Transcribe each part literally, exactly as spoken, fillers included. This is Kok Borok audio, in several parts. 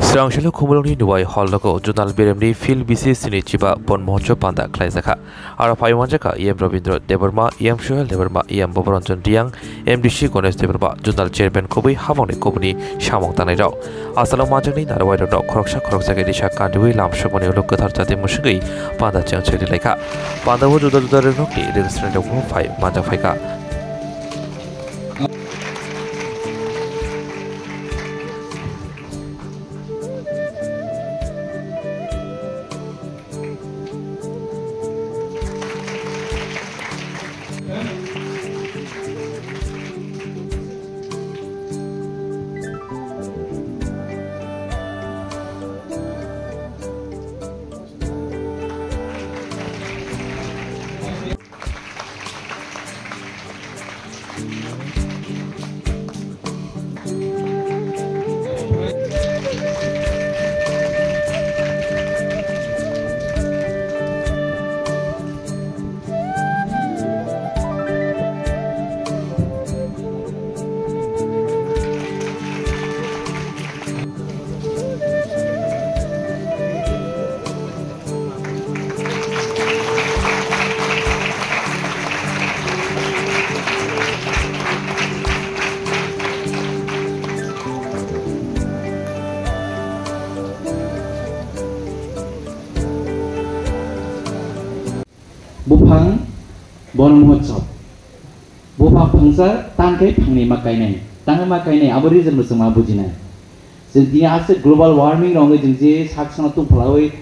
Srangshelo Khumulwngni Nuwai Hall nogo Zonal Beremni Field B C S ni chiba bon mohotsop panda khlaijakha. Aro phai manjakha E M Rabindra Debbarma, E M Suhel Debbarma, E M Boboranjan Riyang, M D C Ganesh Debbarma, Zonal Chairman kubui habangni kubuni samung tangnairok. Asalo manjakni narwai rokno khoroksa khoroksa khe risa kandiwi lam sokmani ulo kwthar jati musungwi panda cheng cheng rilaikha. Pandao juda juda ringrokni ring srengdokbo phai manjak phaikha. Buphang Bon Mohotsab. Buphang phangsa tang khe phangni ma kainai. Tang ma kainai, abo reason bo chwng ma bujinai. Chwng tini aswk global warming rok wngwi chwng je sak sano tungphalawi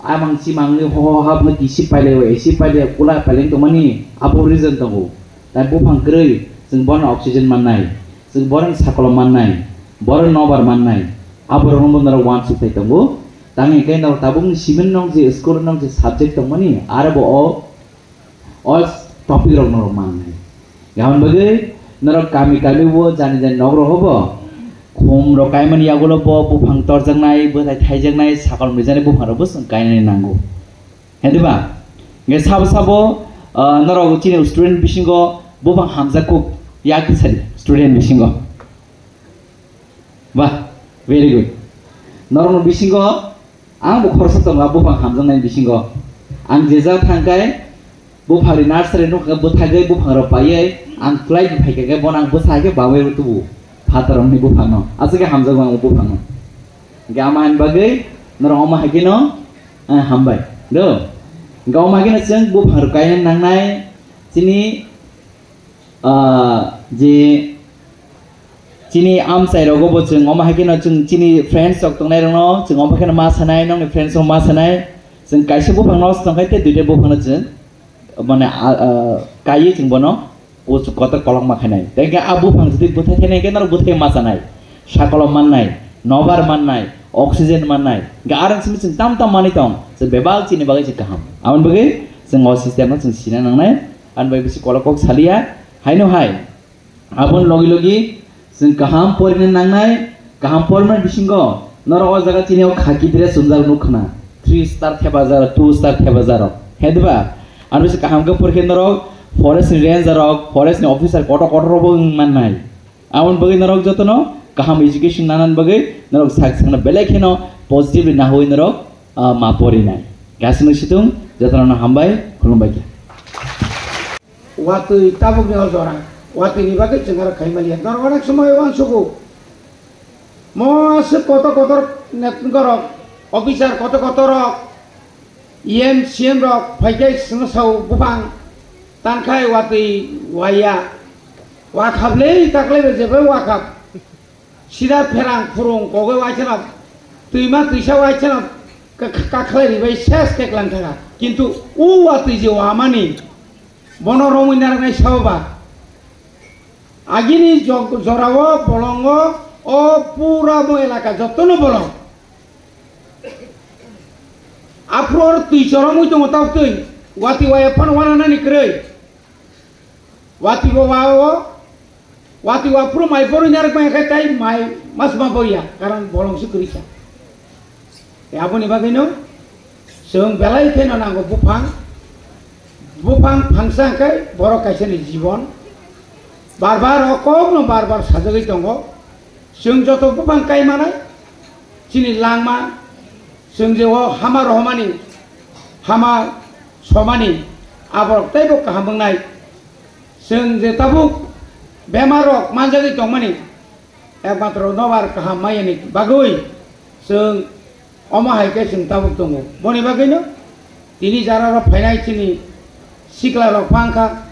amang chimang wngwi ho ho hapno tisi pailaiwi, A C pailaiwi, cooler pailaiwi tongmani abo reason tongo. Tai buphang kwrwi chwng bono oxygen mannai, chwng bono sakolom mannai, bono nobar mannai. Abo rokno bo norok uansuk thai tongo. Tang hwnkhe norok tabukni simi nong je school nong je subject tongmani, aro bo o, o topic rok norok mannai. Aboni bagwi norok kami kami bo jani jani nok rogo bo khum rok kaimani yagulo bo buphang torjaknai, bwthai thaijaknai, sakol mwijaknai buphang rok bo chwng kainani nango. Hediba? Nge sabo sabo, ah, norok chini student bisingo buphang hamjak kuk yak sadi student bisingo. Bah, very good. Norokni bisingo ang bo khoroksa tongo, buphang hamjaknai bisingo. Ang jejak thangkhai buphangni nursery nukha, bwthagwi buphang rok paiwi ang flight phaikha khe bono ang bwsa hai khe bawi rw tubu phatarokni buphangno. Aswk khe hamjakgo ang buphangno. Hwnkhe ama hani bagwi norok omo hai kheno, eh, hambai. Do. Hwnkhe omo hai kheno chwng buphang rok kainani nangnai chini, ah, je Chini amchai rogo bo chwng omo hai kheno chwng chini friends rok tongnai rokno chwng omo kheno ma sanai, nokni friends rok ma sanai. Chwng kaisa buphang no tongkhai tei duita buphang no chwng mane, ah, ah, kaiwi chwng bono kuchuk kotor kolokma khainai. Tei khe a buphang jodi bwthai khainai khe norok bwthai ma sanai, sakolom mannai, nobar mannai, oxygen mannai. Hwnkhe arang simi chwng tam tam manwi tong, chwng bebak chini bagwi se kaham. Aboni bagwi chwng o system no chwng sina nangnai. Ani bai bisi kolok kok saliya, haino hai. Aboni logi logi chwng kaham porina nangnai, kaham pormani bisingo norok o jaga chini o khaki dress chumjak nuk khna, three star thepajak, two star thepajak rok. Hediba? Ano se kaham khe porikhe norok forest ni ranger rok, forest ni officer kotor kotor rok bo wng mannai. Aboni bagwi norok jotono kaham education nanani bagwi norok sak sakno belai kheno positively nahui norok, ah, ma porinai. Gasino situng jotono hambai, khulumbai khe. Watwi tabukni o jora, watwini bagwi chwng aro khai maliya. Norok onek somoi uansugo. Mo aswk kotor kotor network rok, officer kotor kotor rok, E M, C M rok phaikhai chwngno sao buphang tankhai watwi waya. Wakhap le taklai bai jebai wakhap. Sida pherang phurung kogwi waithano, twima twisa waithano ka-, ka-, kakhlai ribai ses keklang thangkha. Kintu o watwi je wamani, bono romwi narwknai sao ba? Agini jog-, jorao bolongo o pura bo elaka jotono bolong. Aphuru oro twi choromwi tongo tabuk twi. Watwi waya phano wananani kwrwi. Watwi bo wa o, watwi wa phuru mai borwi narwk maya khe tai mai masma boya, karon bolong se kwrwi kha. Tei aboni bagwino chwng belai kheno nango buphang, buphang phangsa hwnkhe borok kaisani jibon. Bar bar o kokno bar bar sajagwi tongo. Chwng joto buphang kai manai, chini langma, chwng je o hama rohormani, hama somani, aborok teibo kaham wngnai. Chwng je tabuk bemar rok manjagwi tongmani, ekmatro nobar kaham mayani bagwi chwng omo hai khe chwng tabuk tongo. Boni bagwino tini jara rok phainai chini sikla rok phang kha,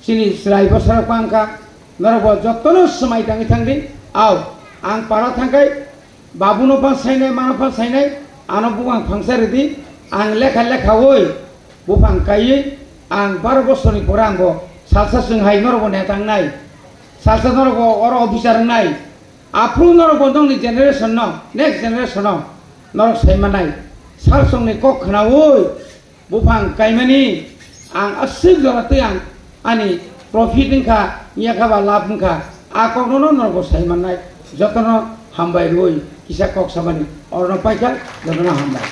chini chwrai bwsa rok phang kha, norok bo jotono swmai tangwi thangdi. Au, ang para thangkhai, babuno phan sainai, mano phan sainai, ano buphang phangsa ridi, ang lekha lekhawi buphang kaiwi, ang baro bosorni pore ang bo salsa chwng hai norok bo neta wngnai, salsa norok bo oro officer wngnai, aphuru norok bo nokni generation no, next generation no norok sai manai, salsongni kok khnawi buphang kaimani ang aswk jora twi ang ani profit wngkha, yakha ba lab wngkha, a kokno no norok bo sai mannai. Jotono hambai rwi kisa kok samani orno paikha, jotono hambai.